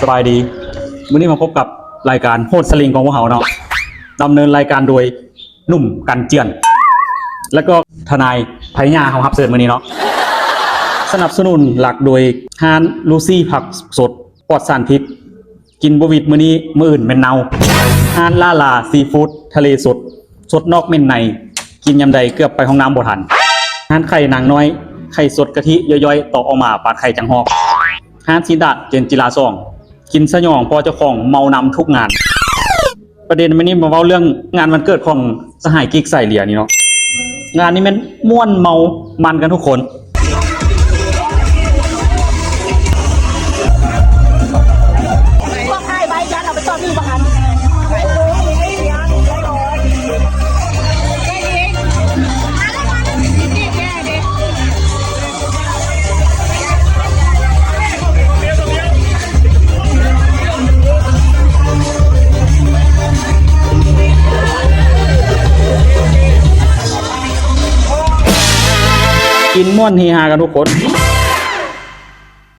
ສະບາຍດີ ມື້ນີ້ມາພົບກັບລາຍການໂຫດສະລິງຂອງພວກເຮົາເນາະ ດຳເນີນລາຍການໂດຍໜຸ່ມກັນເຈື່ອນ ແລ້ວກໍທະນາຍໄພຍາເຮົາຮັບເຊີນມື້ນີ້ເນາະ ສະໜັບສະໜູນຫຼັກໂດຍຮ້ານລູຊີຜັກສົດປອດສານພິດ ກິນບໍ່ຫວິດມື້ນີ້ ມື້ອື່ນແມ່ນເນົ່າ. ຮ້ານຫຼ້າຫຼາຊີຟູດທະເລສົດ ສົດນອກເໝັນໃນ ກິນຍາມໃດເກືອບໄປຫ້ອງນ້ຳບໍ່ທັນ. ຮ້ານໄຂ່ນາງນ້ອຍ ໄຂ່ສົດກະທິຍ້ອຍໆ ຕອກອອກມາປານໄຂ່ຈັງຫອກ. ຮ້ານຊີ້ນດາດເຈນຈິລາສອງ ກິນສະຫຍອງເພາະເຈົ້າຂອງເມົານຳທຸກງານ. ປະເດັນມື້ນີ້ມາເວົ້າເລື່ອງງານວັນເກີດຂອງສະຫາຍກິກສາຍເລຍນີ້ເນາະ ງານນີ້ແມ່ນມ່ວນເມົາມັນກັນທຸກຄົນ. ພວກອ້າຍໄວ້ຢ້ານເອົາໄປຕໍ່ໜີ້ບໍ່ທັນ. ກິນມ່ວນເຮຮາກັນທຸກຄົນ.